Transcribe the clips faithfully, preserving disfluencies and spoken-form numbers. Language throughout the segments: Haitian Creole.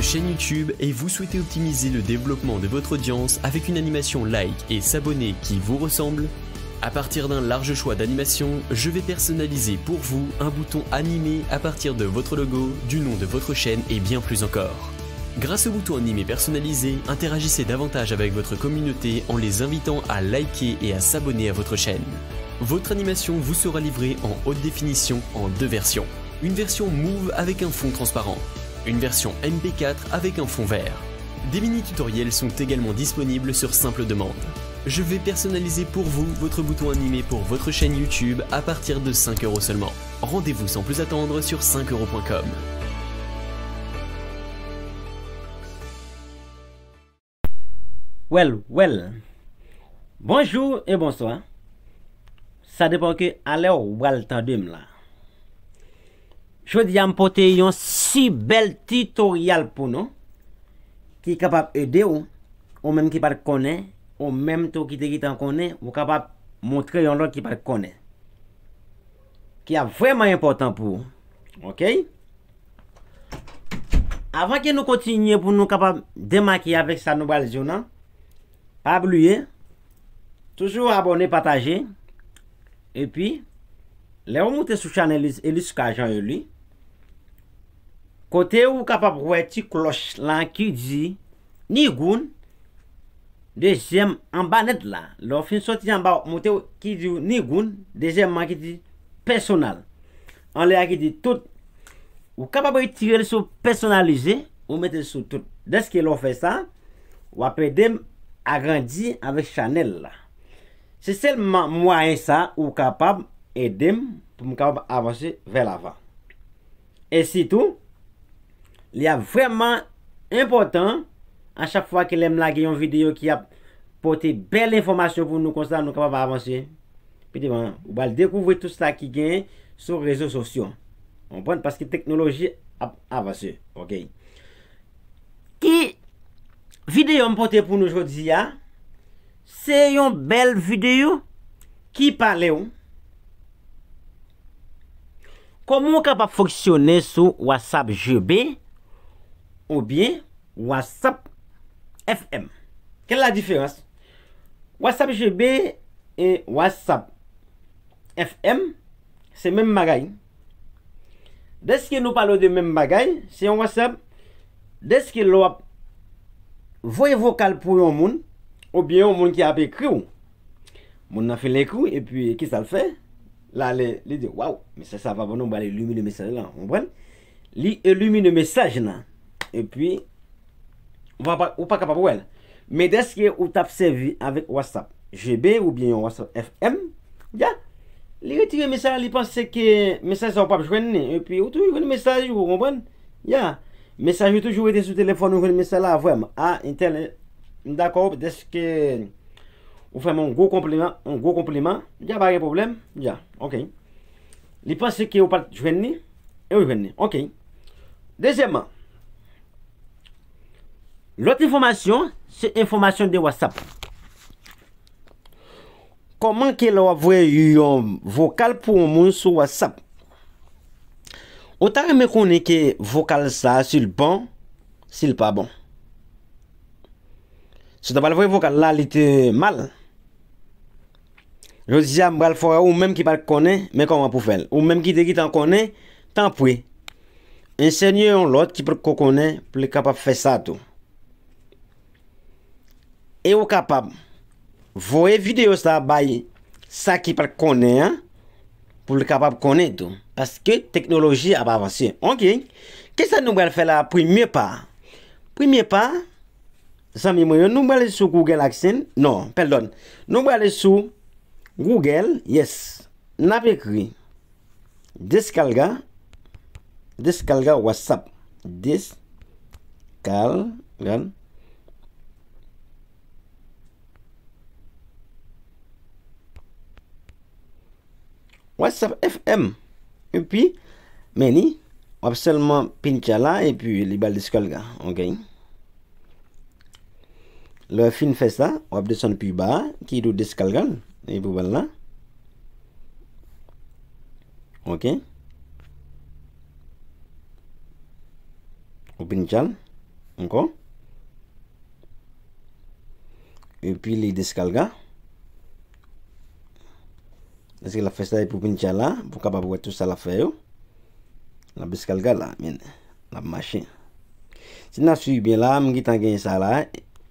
chaîne YouTube et vous souhaitez optimiser le développement de votre audience avec une animation like et s'abonner qui vous ressemble ? À partir d'un large choix d'animations, je vais personnaliser pour vous un bouton animé à partir de votre logo, du nom de votre chaîne et bien plus encore. Grâce au bouton animé personnalisé, interagissez davantage avec votre communauté en les invitant à liker et à s'abonner à votre chaîne. Votre animation vous sera livrée en haute définition en deux versions. Une version mauve avec un fond transparent. Une version M P quatre avec un fond vert. Des mini-tutoriels sont également disponibles sur simple demande. Je vais personnaliser pour vous votre bouton animé pour votre chaîne YouTube à partir de cinq euros seulement. Rendez-vous sans plus attendre sur cinq euros point com. Well, well. Bonjou e bonswa. Sa depan ke alè w pral tande m la. Jodi a m pote yon si bèl titoryal pou nou ki kapab ede w, ou menm ki pa t konnen, ou menm tou ki te gentan konnen, ou kapab montre yon lòt ki pa t konnen. Ki ap vrèman enpòtan pou ou. Oke? Avan ke nou kontinye pou nou kapab demake avèk sa nou pral di w nan, pa bliye, toujou abòne, pataje, epi lè w moute sou chanèl Elis- Eliska Jean Eli, kote ou kapab wè ti klòch la ki di Nigoun, dezyèm anba nèt la. Lè w fin soti anba w ap moute ki di w Nigoun, dezyèmman ki di pèsonal. Anlè a ki di tout. Ou kapab retire l sou pèsonalize, ou mete l sou tout. Dèske lè w fè sa, w ap ede m agrandi avèk chanèl la. Se sèlman mwayen sa ou kapab ede m pou m kapab avanse vè lavan. E sitou, li ap vrèman enpòtan a chak fwa ke lè m lage yon videyo ki ap pote bèl enfòmasyon pou nou konsa nou kapab avanse pi devan. Ou pral dekouvri tout sa ki genyen sou rezo sosyo. Konprann? Paske teknoloji ap avanse. Oke. Ki videyo m pote pou nou jodi a? Se yon bèl videyo ki pale w kòman w kapab fonksyone sou WhatsApp G B oubyen WhatsApp F M. Kèl la diferans? WhatsApp G B e WhatsApp F M, se menm bagay. Dèske nou pale de menm bagay, se yon WhatsApp. Dèske lè w ap voye vokal pou yon moun, oubyen yon moun ki ap ekri w, moun nan fin ekri w, epi kisa l fè? L ale, li di, waw, mesaj sa pa bon non, m pral elimine mesaj lan, w konprann? Li elimine mesaj lan, epi ou pa, ou pa kapab wè l. Men dèske ou t ap sèvi avèk WhatsApp G B oubyen yon WhatsApp F M, ya, li retire mesaj la, li panse ke mesaj sa ou p ap jwenn li, epi ou toujou jwenn mesaj ou, ou konprann? Ya, mesaj ou toujou rete sou telefòn ou, jwenn mesaj la, vrèman. A, entèl, m dakò, dèske ou fè m yon gwo konpliman, yon gwo konpliman, ya, pa gen pwoblèm, ya, oke. Li panse ke ou pa t jwenn li, e ou jwenn li, oke. Dezyèmman, lòt enfòmasyon, se enfòmasyon de WhatsApp. Kòman ke lè w ap voye yon vokal pou yon moun sou WhatsApp? Ou ta renmen konnen ke vokal sa a, si l bon, si l pa bon. Si w ta pral voye vokal la, li te mal. Jodi a, m pral fè w wè ou menm ki pa t konnen, men kòman pou fè l. Ou menm ki te gentan konnen, tanpri, ensenye yon lòt ki potko konnen pou li kapab fè sa tou. E ou kapab voye videyo sa bay sa ki pa t konnen an, pou li kapab konnen tou. Paske teknoloji ap avanse. Oke. Kisa nou pral fè la, premye pa? Premye pa, zanmi mwen yo, nou pral sou Google AdSense. Non, pardon. Nou pral sou Google, yes. N ap ekri descarga, descarga WhatsApp. Descarga WhatsApp F M. Epi, men li, w ap sèlman pincha la, epi li ba l descarga. Oke. Lè w fin fè sa, w ap desann pi ba a, ki tou descarga l, epi w ba l la. Oke. Ou pincha l. ankò. Epi li deskalga. Èske l ap fè sa epi w pinche la, pou w kapab wè tout sa l ap fè yo. L ap deskalga la, men l ap mache. Si n ap swiv byen la, m gentan gen sa la,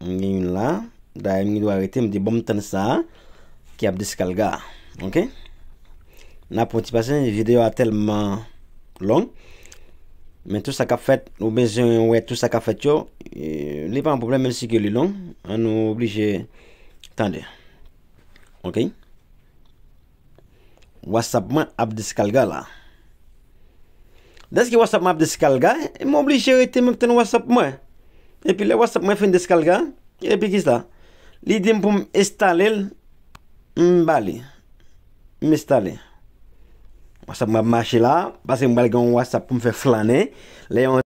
m gen youn la. Dayè, m gen dwa rete, m di bon, m tann sa a ki ap deskalga. Oke? N ap pran ti pasyans, videyo a tèlman long. Men tout sa k ap fèt, ou bezwen wè tout sa k ap fèt yo, e, li pa yon pwoblèm, menm si ke li long, an nou oblije tande. Oke? WhatsApp mwen ap deskalga la. Dèske WhatsApp mwen ap deskalga, m oblije rete m ap tann WhatsApp mwen. Epi lè WhatsApp mwen fin deskalga, epi kisa? Li di m pou m enstale l, m ba li. M enstale. WhatsApp mwen ap mache la, paske m pral gen yon WhatsApp pou m fè flannen. Lè yon